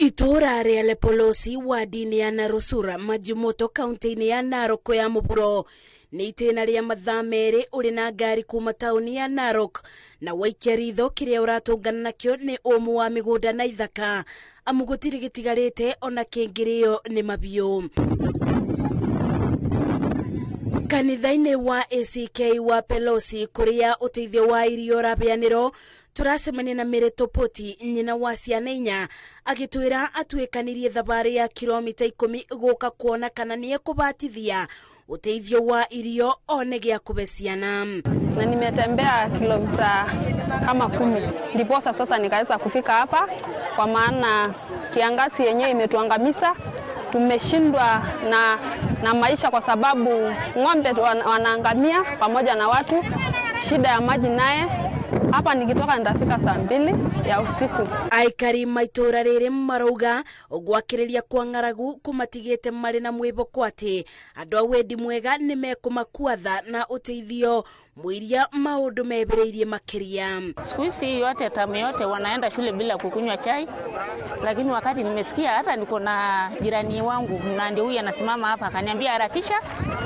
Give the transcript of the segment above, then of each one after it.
Itũũra rĩa Lepolosi wadi-inĩ ya Narusura Majimoto kaunti-inĩ ya Narok ya mũhuro nĩ itĩna rĩa mathaa 2 ũrĩ na ngari kuma taũni ya Narok na waikia ritho kĩrĩa ũratũngana nakĩo nĩ ũmũ wa mĩgũnda na ithaka amu gũtirĩ gĩtigarĩte ona kĩngĩrĩo nĩ mabiũ. Kanitha-inĩ wa ACK wa Pelosi kũrĩa ũteithio wa irio ũrabeanĩrwo tũracemania na Mary Topoti nyina wa ciana 4 agĩtwĩra atuĩkanirie thabarĩ ya kilomita 10 gũka kuona kana nĩ ekũbatithia ũteithio wa irio one gĩa kũbe ciana. Na nimetembea kilomita kama 10 ndiposa sasa nikaweza kufika hapa, kwa maana kiangazi yenyewe imetuangamiza. Tumeshindwa na maisha kwa sababu ng'ombe wanaangamia pamoja na watu, shida ya maji naye. Hapa nikitoka nitafika saa 2 ya usiku. Aikari maitũra rĩrĩ marauga gwakĩrĩria kwa ng'aragu kũmatigĩte marĩ na mwĩhoko atĩ andũ a wendi mwega nĩ mekũmakuatha na ũteithio mwiria maũndũ mebĩrĩirie makĩria. Siku hizi yote tamu yote wanaenda shule bila kukunywa chai, lakini wakati nimesikia hata niko na jirani wangu na ndio huyu anasimama hapa akaniambia harakisha,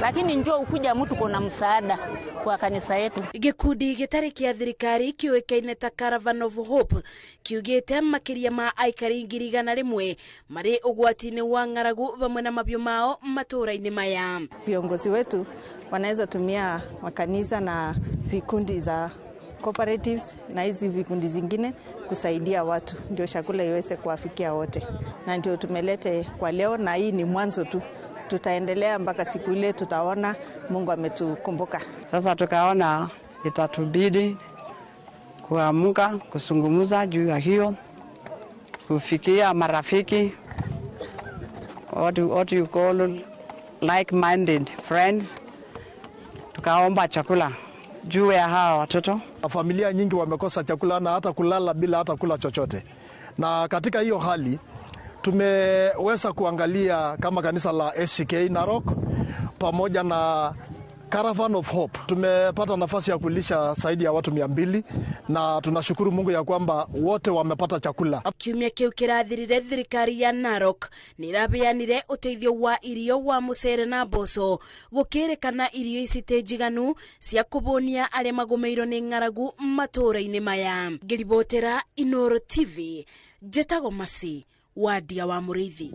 lakini njoo ukuja mtu kuna msaada kwa kanisa yetu. Gikundi gĩtarĩ kĩa thirikari kĩũĩkaine ta Caravan of Hope kiugĩte makĩria ma aikari 100,000 marĩ ũgwati-inĩ wa ng'aragu vamwe na mabiũ mao matũũra-inĩ maya. Viongozi wetu wanaweza tumia makanisa na vikundi za cooperatives na hizi vikundi zingine kusaidia watu ndio chakula iweze kuwafikia wote, na ndio tumelete kwa leo, na hii ni mwanzo tu, tutaendelea mpaka siku ile tutaona Mungu ametukumbuka. Sasa tukaona itatubidi kuamka kuzungumza juu ya hiyo, kufikia marafiki, what you call like-minded friends, tukaomba chakula juu ya hawa watoto. Familia nyingi wamekosa chakula na hata kulala bila hata kula chochote. Na katika hiyo hali tumeweza kuangalia kama kanisa la ACK Narok pamoja na Caravan of Hope. Tumepata nafasi ya kulisha zaidi ya watu 200 na tunashukuru Mungu ya kwamba wote wamepata chakula. Kiumia kiu kirathirire thirikari ya Narok nirabeanire uteithio wa irio wa mucere na mboco gukirikana irio ici ti njiganu cia kubunia aria magomeirwo ni ng'aragu matũũra-inĩ maya. Ngĩribotera Inooro TV, njĩtagwo Masi Wadia wa Mũrĩithi.